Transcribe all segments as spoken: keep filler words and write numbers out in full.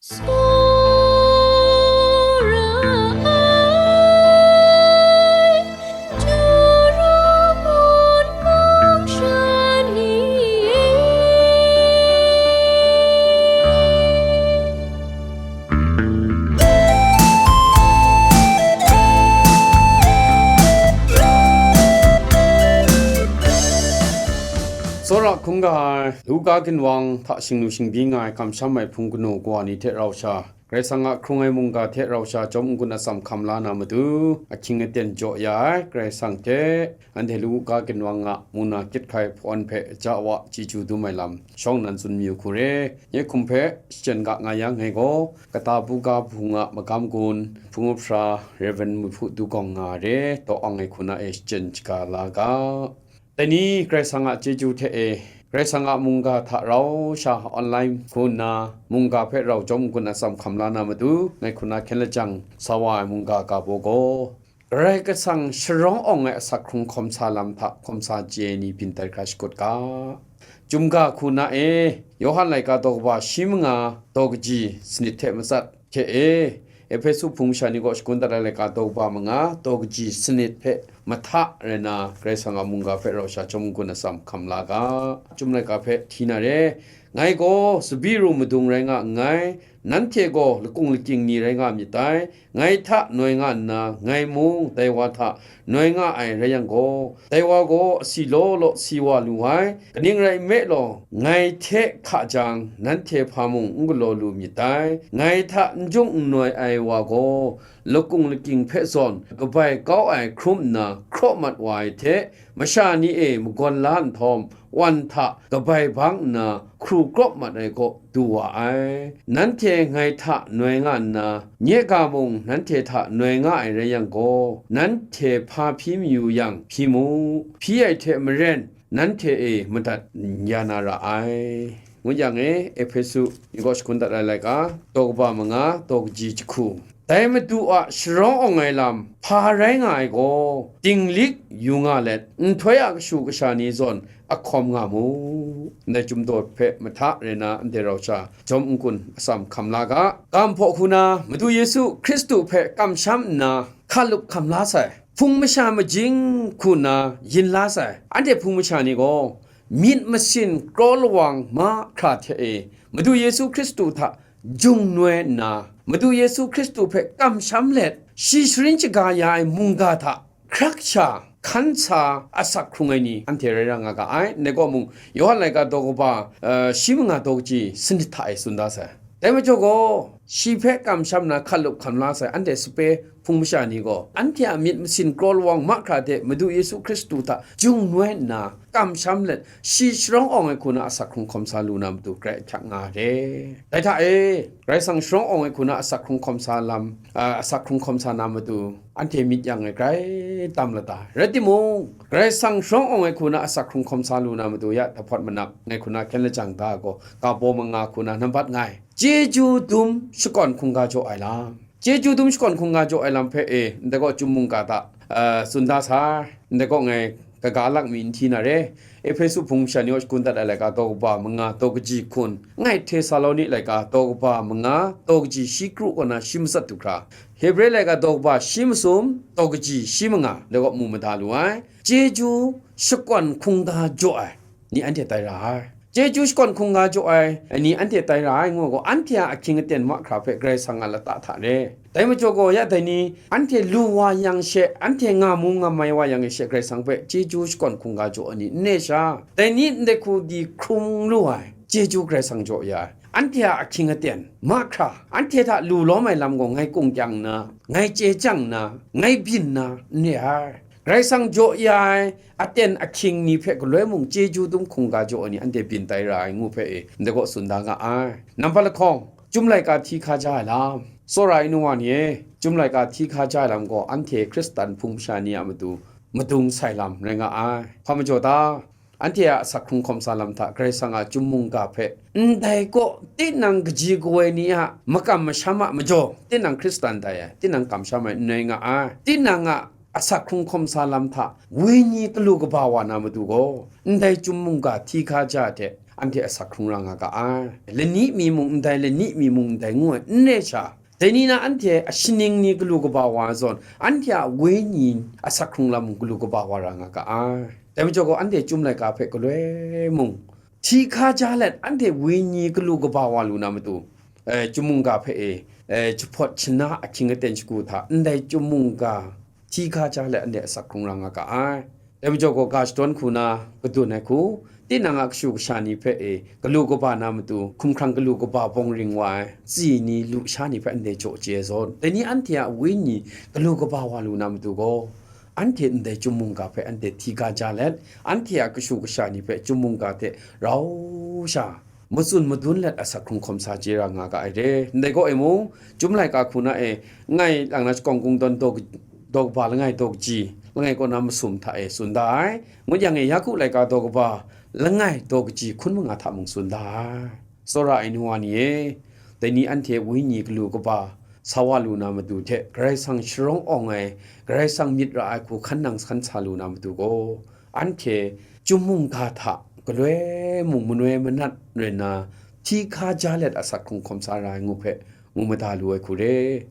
Tsawra ai, Jura mun mung sha ni e. Tsawra hkungga ai Luka ginwang hta shingnu shingbyi nga ai kamsham ai hpung kanu kawa ni hte rau sha, Karai Kasang a hkrung ai mungga hte rau sha chyawm n-gun atsam hkam la na matu, ahkying aten jaw ya ai Karai Kasang hte, anhte Luka ginwang a mungga kyit hkai hpawn hpe ja wa chyeju dum ai lam shawng nnan tsun mayu hku re. Nye hkum hpe shachyen ga nga yang, ngai gaw kata buga hpung a magam gun, hpung mahpra, Rev. Mihpu Dugawng nga re, taw ang ai hku na e shachyen shaga la ga. Dai ni Karai Kasang a chyeju hte e, Karai Kasang a mungga hta rau sha online hku nna mungga hpe rau chyawm n-gun atsam hkam la na matu, ngai hku na hkyen lajang sa wa ai mungga ga baw gaw, Karai Kasang sharawng awng ai asak hkrung hkawm sa lam hta hkawm sa chye ai ni byin tai hkra shakut ga. Chyum ga hku na e, Yawhan laika daw kaba shi manga daw kaji sanit hte matsat hte e, Ehpesu hpung masha ni kaw shakun dat ai laika daw kaba manga daw kaji sanit hpe mahta rai na, Karai Kasang a mungga hpe rau sha chyawm n-gun atsam hkam la ga. Chyum laika hpe hti na re, ngai gaw tsabyi ru madung rai nga nngai, nanhte gaw lakung lakying ni rai nga myit dai. Ngai hta noi nga nna, ngai mung dai wa hta noi nga ai rai yang gaw, dai wa gaw asi law law si wa lu ai. Kaning rai nme law, ngai hte hka jang, nanhte hpa mung n galaw lu myit dai. Ngai hta n jung n noi ai wa gaw, lakung lakying hpe zawn kabai kau ai hkrum nna hkraw mat wa ai hte, masha ni e magawn la nhtawm, wan hta kabai bang nna hkru krawp mat ai kaw du wa ai. Nanhte ngai hta noi nga nna, nye ga mung nanhte hta noi nga ai rai yang gaw, nanhte hpa hpyi mayu yang hpyi mu, hpyi ai hte maren nanhte e madat ya na ra ai, ngut yang e, Ehpesu ni kaw shakun dat ai laika, daw kaba manga, daw kaji jahku. Dai Madu a sharawng awng ai lam hpa rai nga ai gaw, dinglik yu nga let, nhtoi a kashu kasha ni zawn ahkawm nga mu. Ndai chyum daw hpe mahta rai na, ndai rau sha jawm n-gun atsam hkam la ga. Ga hpaw hku na, Madu Yesu Hkristu hpe kamsham nna hkalup hkam la sai, hpung masha majing hku na yin la sai, anhte hpung masha ni gaw, myit masin kraw lawang mahkra hte e, Madu Yesu Hkristu hta jung noi nna, Madu Yesu Hkristu hpe kamsham let, shi sharin shaga ya ai mungga hta hkrak sha hkan sa asak hkrung ai ni anhte rai ra nga ga ai. Ndai kaw mung, Yawhan laika daw kaba, eh, shi manga daw kaji sanit hta e tsun da sai. Dai majaw gaw, shi hpe kamsham na hkalup hkam la sai anhte sape hpung masha ni gaw, anhte a myit masin kraw lawang mahkra hte Madu Yesu Hkristu hta jung noi nna, kamsham let, shi sharawng awng ai hku na asak hkrung hkawm sa lu na matu grai ahkyak nga re. Dai hta e, Karai Kasang sharawng awng ai hku na asak hkrung hkawm sa lam, a, asak hkrung hkawm sa na matu, anhte myit yang ai grai tam lata. Rai timung, Karai Kasang sharawng awng ai hku na asak hkrung hkawm sa lu na matu ya, dahpawt manap, ngai hku na hkyen lajang da gaw, ga baw manga hku na nambat nga ai. Chyeju dum shakawn hkungga jaw ai lam. Chyeju dum shakawn hkungga jaw ai lam hpe e, ndai kaw chyum mungga hta, a, tsun da sa, ndai kaw ngai kaga lak mi n hti na re. Ehpesu hpung masha ni kaw shakun dat ai laika daw kaba manga, daw kaji hkun, ngai Htesaloni laika daw kaba manga, daw kaji shi kru kaw na shi matsat du hkra, Hebre laika daw kaba shi masum, daw kaji shi manga, ndai kaw mu mada lu ai. Chyeju shakawn hkungga jaw ai ni anhte tai ra ai. Chyeju shakawn hkungga jaw ai ni anhte tai ra ai ngu gaw, anhte a ahkying aten mahkra hpe Karai Kasang a lata hta re. Dai majaw gaw, ya dai ni, anhte lu wa yang she, anhte nga mu nga mai wa yang she, Karai Kasang hpe chyeju shakawn hkungga jaw ai ni n re sha? Dai ni ndai hku di hkrung lu ai, chyeju Karai Kasang jaw ya ai. Anhte a ahkying aten mahkra, anhte hta lu lawm ai lam gaw ngai kung kyang nna, ngai chye chyang nna, ngai byin nna n re ai. Karai Kasang jaw ya ai aten ahkying ni hpe galoi mung chyeju dum hkungga jaw ai ni anhte byin tai ra ai ngu hpe e, ndai kaw tsun da nga ai. Nambat lahkawng, Chyum laika hti hkaja ai lam. Tsawra ai nu wa ni e, Chyum laika hti hkaja ai lam gaw anhte Hkristan hpung masha ni a matu madung sai lam rai nga ai. Hpa majaw ta? Anhte a asak hkrung hkawm sa lam hta Karai Kasang a Chyum mungga hpe, ndai kaw tinang kaji kawoi ni a makam masham a majaw, tinang Hkristan tai ai, tinang kamsham ai n rai nga ai. Tinang a asak hkrung hkawm sa lam hta wenyi galu kaba wa na matu gaw, ndai Chyum mungga hti hkaja hte anhte asak hkrung ra nga ga ai. Lani mi mung ndai, lani mi mung ndai ngu ai n re sha, dai ni na anhte a shaning ni galu kaba wa ai zawn, anhte a wenyi asak hkrung lam galu kaba wa ra nga ga ai. Dai majaw gaw, anhte Chyum laika hpe galoi mung hti hka ja let, anhte wenyi galu kaba wa lu na matu, eh, Chyum mungga hpe e, eh, jahpawt shana ahkying aten shagu hta, ndai Chyum mungga hti hka ja let, anhte asak hkrung ra nga ga ai. Dai majaw gaw, ga shadawn hku na kadun ai hku, tinang a kashu kasha ni hpe e, galu kaba na matu, hkumhkrang galu kaba bawng ring wa ai, tsi ni, lusha ni hpe anhte jaw chye ai zawn, dai ni anhte a wenyi galu kaba wa lu na matu gaw, anhte ndai Chyum mungga hpe anhte hti hka ja let, anhte a kashu kasha ni hpe Chyum mungga hte rau sha matsun madun let asak hkrung hkawm sa chye ra nga ga ai re. Ndai kaw e mung, Chyum laika hku na e, langai lang na shakawng kungdawn daw, daw kaba langai daw kaji, langai kaw na masum hta e tsun da ai. Ngut yang e, Yaku laika daw kaba langai daw kaji hkun manga hta mung tsun da ai. Tsawra ai nu wa ni e, dai ni anhte wenyi galu kaba sa wa lu na matu hte, Karai Kasang sharawng awng ai, Karai Kasang myit ra ai hku hkan nang hkan sa lu na matu gaw, anhte Chyum mungga hta galoi mung manoi manat rai nna, hti hka ja let asak hkrung hkawm sa ra ai ngu hpe, ngu mada lu ai hku re.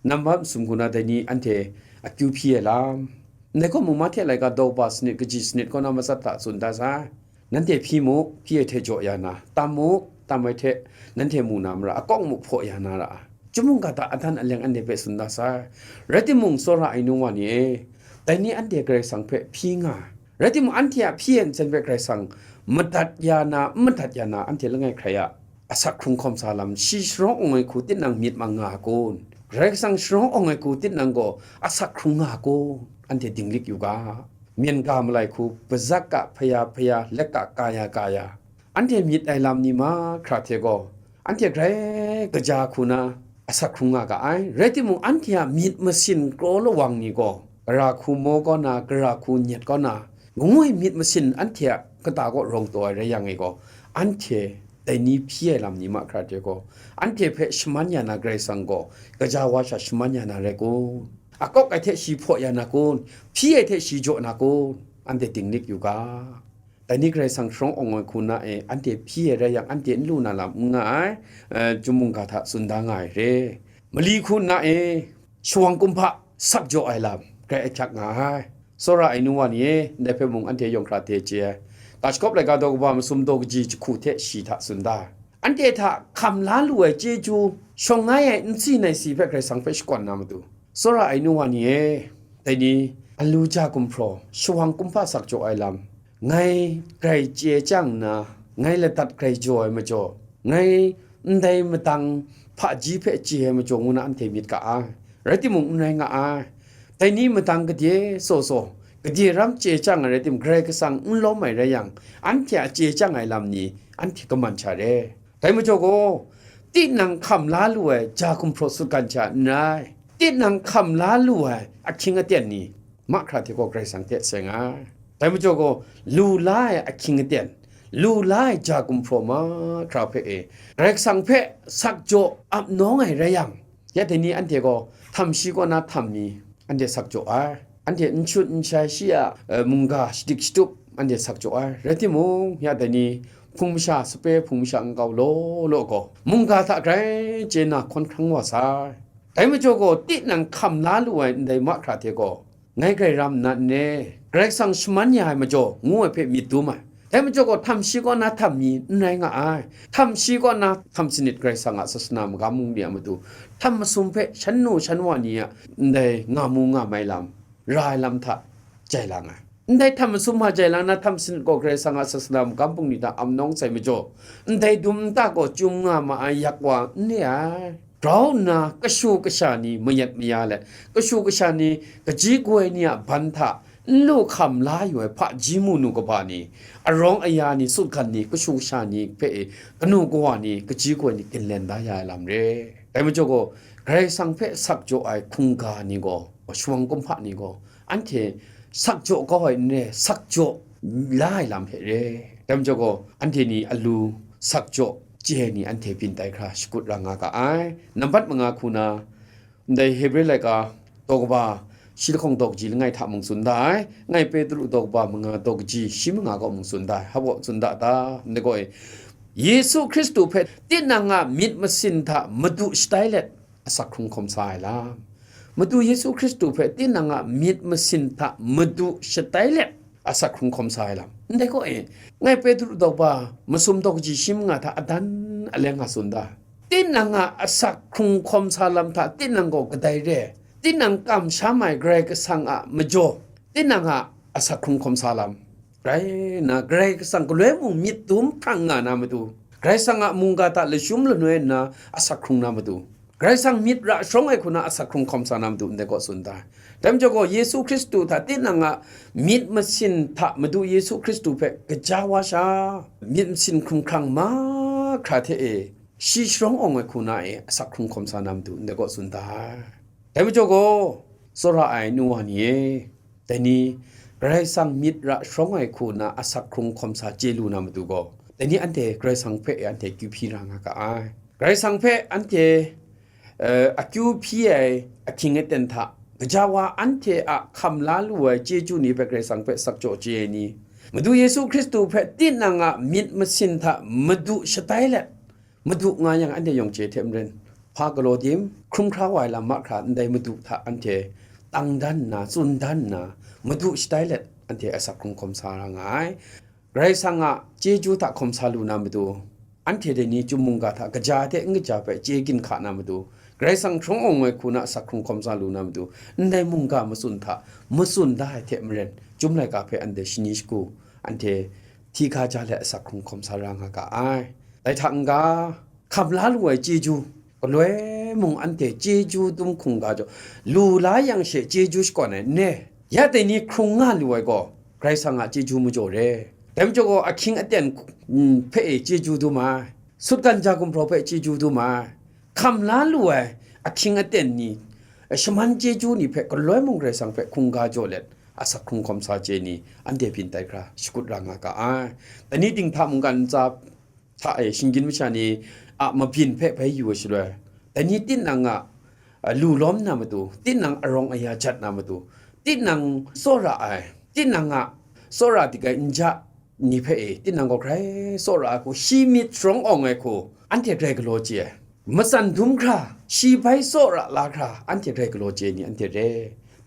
Nambat masum hku na dai ni anhte akyu hpyi ai lam. Ndai kaw mung, Mahte laika daw kaba sanit kaji sanit kaw na matsat hta tsun da sai. Nanhte hpyi mu, hpyi ai hte jaw ya na, tam mu, tam ai hte nanhte mu na mara, akawng muk hpaw ya na ra ai. Chyum mungga hta adan aleng anhte hpe tsun da sai. Rai timung, tsawra ai nu wa ni e, dai ni anhte Karai Kasang hpe hpyi nga ai. Rai timung, anhte a hpyi ai nsen hpe Karai Kasang madat ya na, n madat ya na, anhte langai hkrai a asak hkrung hkawm sa lam, shi sharawng awng ai hku tinang myit mang nga a kun? Karai Kasang sharawng awng ai hku tinang gaw asak hkrung nga a kun? Anhte dinglik yu ga. Myen ga malai hku, bazak a hpaya hpaya, lek a kaya kaya, anhte myit ai lam ni mahkra hte gaw, anhte grai kaja hku na asak hkrung nga ga ai. Rai timung, anhte a myit masin kraw lawang ni gaw, gara hku maw kaw na, gara hku nyet kaw na, ngu ai myit masin anhte a kata kaw rawng taw ai rai yang e gaw, anhte dai ni hpyi ai lam ni mahkra hte gaw, anhte hpe shaman ya na Karai Kasang gaw, kaja wa sha shaman ya na rai kun? Akawk ai hte shi hpaw ya na kun? Hpyi ai hte shi jaw na kun? Anhte dinglik yu ga. Dai ni Karai Kasang sharawng awng ai hku na e, anhte hpyi ai rai yang, anhte n lu na lam n nga ai, eh, Chyum mungga hta tsun da nga ai re. Mali hku na e, shawang kumhpa sak jaw ai lam grai ahkyak nga ai. Tsawra ai nu wa ni e, ndai hpe mung anhte yawng hkra de chye ai. Ga shagawp laika daw kaba masum daw kaji jahku hte shi hta tsun da ai. Anhte hta hkam la lu ai chyeju, shawng ngai ai n si nai si hpe Karai Kasang hpe shakawn na matu. Tsawra ai nu wa ni e, dai ni, alu ja gumhpraw, shawang kumhpa sak jaw ai lam, ngai grai chye chyang nna, ngai ladat grai jaw ai majaw, ngai ndai madang hpaji hpe chye ai majaw ngu na anhte myit ga ai. Rai timung, n rai nga ai. Dai ni madang gade saw saw, gade ram chye chyang ai rai tim, Karai Kasang n lawm ai rai yang, anhte a chye chyang ai lam ni anhte kaman sha re. Dai majaw gaw, tinang hkam la lu ai ja gumhpraw sutgan sha n rai. Tinang hkam la lu ai ahkying aten ni mahkra hte gaw Karai Kasang hte seng ai. Dai majaw gaw, lu la ai ahkying aten, lu la ai ja gumhpraw mahkra hpe e, Karai Kasang hpe sak jaw ap nawng ai rai yang, ya dai ni anhte gaw htam shi kaw na htam mi anhte sak jaw ai. Anhte n shut n shai shi a, eh, mungga shadik shatup anhte sak jaw ai. Rai timung, ya dai ni hpung masha sape, hpung masha nkau law law gaw, mungga hta grai chye na hkawn hkrang wa sai. Dai majaw gaw, tinang hkam la lu ai ndai mahkra hte gaw, ngai grai ram nna n re, Karai Kasang shaman ya ai majaw, ngu ai hpe myit dum ai. Dai majaw gaw, htam shi kaw na htam mi n rai nga ai. Htam shi kaw na htam sanit Karai Kasang a sasana magam bungli a matu, htam masum hpe shan nu shan wa ni a ndai nga mu nga mai lam, ra ai lam hta jai lang ai. Ndai htam masum hta jai lang na, htam sanit gaw Karai Kasang a sasana magam bungli hta amnawng sai majaw, ndai dum nta gaw chyum nga ma ai yak wa n re ai. Grau nna kashu kasha ni mayat maya let, kashu kasha ni kaji kawai ni a ban hta n lu hkam la yu ai hpaji mu nu kaba ni, arawng aya ni, sutgan ni, kashu kasha ni hpe e, kanu kawa ni, kaji kawai ni ginlen da ya ai lam re. Dai majaw gaw, Karai Kasang hpe sak jaw ai hkungga ni gaw, shawang kumhpa ni gaw, anhte sak jaw kau ai n re, sak jaw la ai lam hpe re. Dai majaw gaw, anhte ni alu sak jaw chye ai ni anhte byin tai hkra shakut ra nga ga ai. Nambat manga hku na, ndai Hebre laika daw kaba shi lahkawng daw kaji langai hta mung tsun da ai, ngai Petru daw kaba manga daw kaji shi manga kaw mung tsun da ai, hpa baw tsun da ta, ndai gaw e, Yesu Hkristu hpe tinang a myit masin hta madu shatai let, asak hkrung hkawm sa ai lam. Madu Yesu Hkristu hpe tinang a myit masin hta madu shatai let, asak hkrung hkawm sa ai lam. Ndai gaw e, ngai Petru daw kaba masum daw kaji shi manga hta adan aleng nga tsun da. Tinang a asak hkrung hkawm sa lam hta tinang gaw kadai re? Tinang kamsham ai Karai Kasang a majaw, tinang a asak hkrung hkawm sa lam rai nna, Karai Kasang galoi mung myit dum hprang nga na matu, Karai Kasang a mungga hta lashum lanoi nna asak hkrung na matu, Karai Kasang myit ra sharawng ai hku na asak hkrung hkawm sa na matu, ndai kaw tsun da. Dai majaw gaw, Yesu Hkristu hta tinang a myit masin hta Madu Yesu Hkristu hpe kaja wa sha, myit masin hkrung hkrang mahkra hte e, shi sharawng awng ai hku na e asak hkrung hkawm sa na matu, ndai kaw tsun da. Dai majaw gaw, tsawra ai nu wa ni e, dai ni Karai Kasang myit ra sharawng ai hku na asak hkrung hkawm sa chye lu na matu gaw, dai ni anhte Karai Kasang hpe e anhte akyu hpyi ra nga ga ai. Karai Kasang hpe anhte, eh, akyu hpyi ai ahkying aten hta, gaja wa anhte a hkam la lu ai chyeju ni hpe Karai Kasang hpe sakjaw chye ai ni, Madu Yesu Hkristu hpe tinang a myit masin hta madu shatai let, madu nga yang anhte yawng chye hte maren, hpa galaw tim, hkrum hkra wa ai lam mahkra ndai madu hta anhte tang dan nna, tsun dan nna, madu shatai let anhte asak hkrung hkawm sa ra nga ai. Karai Kasang a chyeju hta hkawm sa lu na matu, anhte dai ni chyum mungga hta kaja hte n kaja hpe chye ginhka na matu, Karai Kasang sharawng awng ai hku na asak hkrung hkawm sa lu na matu, ndai mungga matsun hta matsun da ai hte maren, chyum laika hpe anhte shani shagu, anhte hti ga ja let asak hkrung hkawm sa ra nga ga ai. Dai hta n-ga, hkam la lu ai chyeju, galoi mung anhte chyeju dum hkungga jaw, lu la yang she chyeju shakawn ai n re? Ya dai ni hkrung nga lu ai gaw, Karai Kasang a chyeju majaw re. Dai majaw gaw, ahkying aten, mm, hpe e chyeju dum ai, sutgan ja gumhpraw hpe chyeju dum ai, hkam la lu ai ahkying aten ni, shaman chyeju ni hpe galoi mung Karai Kasang hpe hkungga jaw let, asak hkrung hkawm sa chye ni, anhte byin tai hkra shakut ra nga ga ai. Dai ni dinghta mungkan ntsa hta e shinggyim masha ni a mabyin hpe bai yu ai shaloi, dai ni tinang a, a, lu lawm na matu, tinang arawng aya jat na matu, tinang tsawra ai, tinang a tsawra dik ai nja ni hpe e, tinang gaw grai tsawra ai hku, shi myit sharawng awng ai hku, anhte grai galaw chye ai. Matsan dum hkra, shi bai tsawra la hkra, anhte grai galaw chye ai ni anhte re.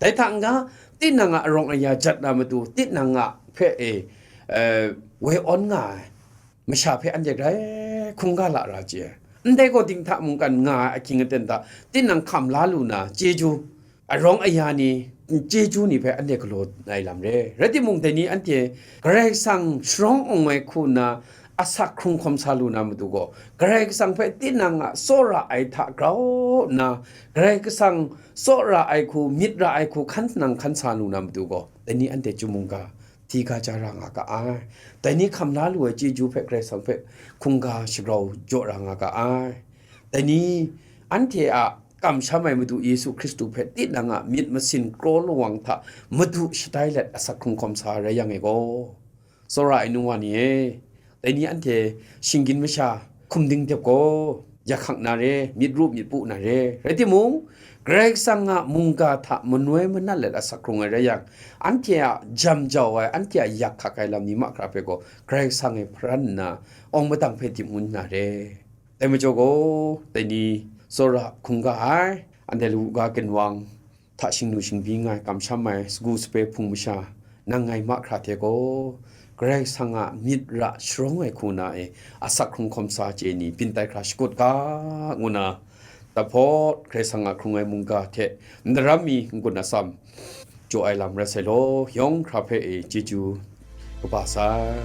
Dai hta n-ga, tinang a arawng aya jat na matu, tinang a hpe e, eh, woi awn nga ai masha hpe anhte grai hkungga la ra chye ai. Ndai gaw, dinghta mungkan nga ai ahkying aten hta, tinang hkam la lu na chyeju, arawng aya ni, chyeju ni hpe anhte galaw ai lam re. Rai timung, dai ni anhte Karai Kasang sharawng awng ai hku nna asak hkrung hkawm sa lu na matu gaw, Karai Kasang hpe tinang a tsawra ai hta grau nna, Karai Kasang tsawra ai hku, myit ra ai hku hkan nang hkan sa lu na matu gaw, dai ni anhte chyum mungga hti ga ja ra nga ga ai. Dai ni hkam la lu ai chyeju hpe Karai Kasang hpe hkungga shagrau jaw ra nga ga ai. Dai ni anhte a kamsham ai Madu Yesu Hkristu hpe tinang a myit masin kraw lawang hta madu shatai let asak hkrung hkawm sa rai yang e gaw, tsawra ai nu wa ni e, dai ni anhte shinggyim masha hkum ding dep gaw, yakhang na re, myit ru myit pu na re. Rai timung, Karai Kasang a mungga hta manoi manat let asak hkrung ai rai yang, anhte a jam jau ai, anhte a yak hkak ai lam ni mahkra hpe gaw, Karai Kasang e hparan nna, awng madang hpe dim ngun na re. Dai majaw gaw, dai ni tsawra hkungga ai, anhte lawu ga ginwang hta shingnu shingbyi nga ai, kamsham ai sagu sape hpung masha, nang ngai mahkra hte gaw, Karai Kasang a myit ra sharawng ai hku na e, asak hkrung hkawm sa chye ni, byin tai hkra shakut ga, ngu na, dahpawt Karai Kasang a hkrung ai mungga hte ndaram mi n-gun atsam jaw ai lam rai sai law, yawng hkra hpe e chyeju kaba sai.